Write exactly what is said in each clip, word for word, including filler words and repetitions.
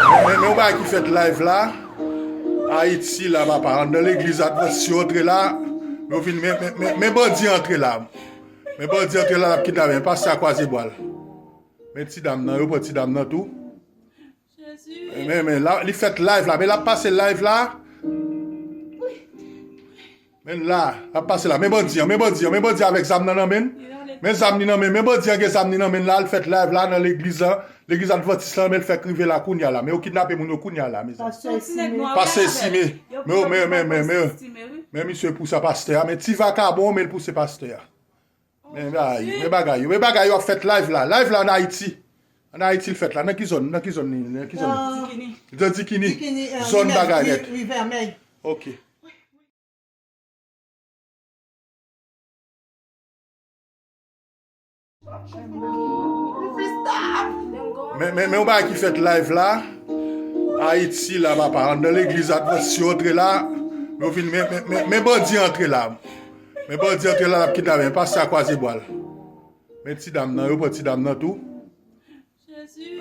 Men, men, men yon bagay ki fèt live la. Ayiti la, papa. Anndan legliz Advantis yo antre la. Men yo vin, men, men, men, men bandi antre la. Men bandi antre la, l ap kidnape. Men pastè a kwaze bwa l. Men ti dam nan, yo pran ti dam nan tou. Men, men, la, li fèt live la. Men l ap pase live la. Men la, l ap pase la. Men bandi an, men bandi an, men bandi an avèk zam nan nan men l. Men zam li nan men l. Men bandi an gen zam li nan men l la, l fèt live la nan legliz la. Legliz Advantis la, men l fèk rive la kounye a la. Men yo kidnape moun yo kounye a la, mezanmi. Pastè Esime. Pastè Esime. Men, men, men, men, men. Men misye pouse pastè a. Men ti vakabon, men l pouse pastè a. Men bagay yo, men bagay yo, men bagay yo ap fèt live la. Live la ann Ayiti. Ann Ayiti l fèt la. Nan ki zòn? Nan ki zòn li? Nan ki zòn? Nan Dikini. Zòn bagay nèt. Ok. Men, men, men yon bagay ki fèt live la. Ayiti la, papa. Anndan legliz Advantis yo antre la. Men yo vin, men, men, men, men bandi antre la. Men bandi antre la, l ap kidnape. Men pastè a kwaze bwa l. Men ti dam nan, yo pran ti dam nan tou.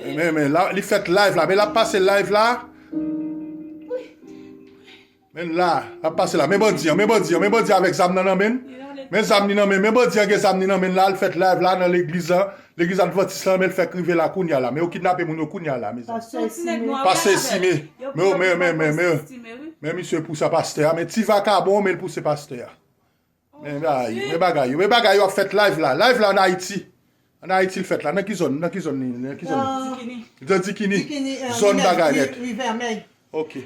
Men, men, la, li fèt live la. Men l ap pase live la. Men la, l ap pase la. Men bandi an, men bandi an, men bandi an avèk zam nan nan men l. Men zam li nan men l. Men bandi an gen zam li nan men l la, l fèt live la nan legliz la. Legliz Advantis la, men l fèk rive la kounye a la. Men yo kidnape moun yo kounye a la, mezanmi. Pastè Esime. Men, men, men, men, men. Men misye pouse pastè a. Men ti vakabon, men l pouse pastè a. Men bagay yo, men bagay yo, men bagay yo ap fèt live la. Live la ann Ayiti. Ann Ayiti l fèt la. Nan ki zòn? Nan ki zòn li? Nan ki zòn? Nan Dikini. Zòn bagay nèt. Ok.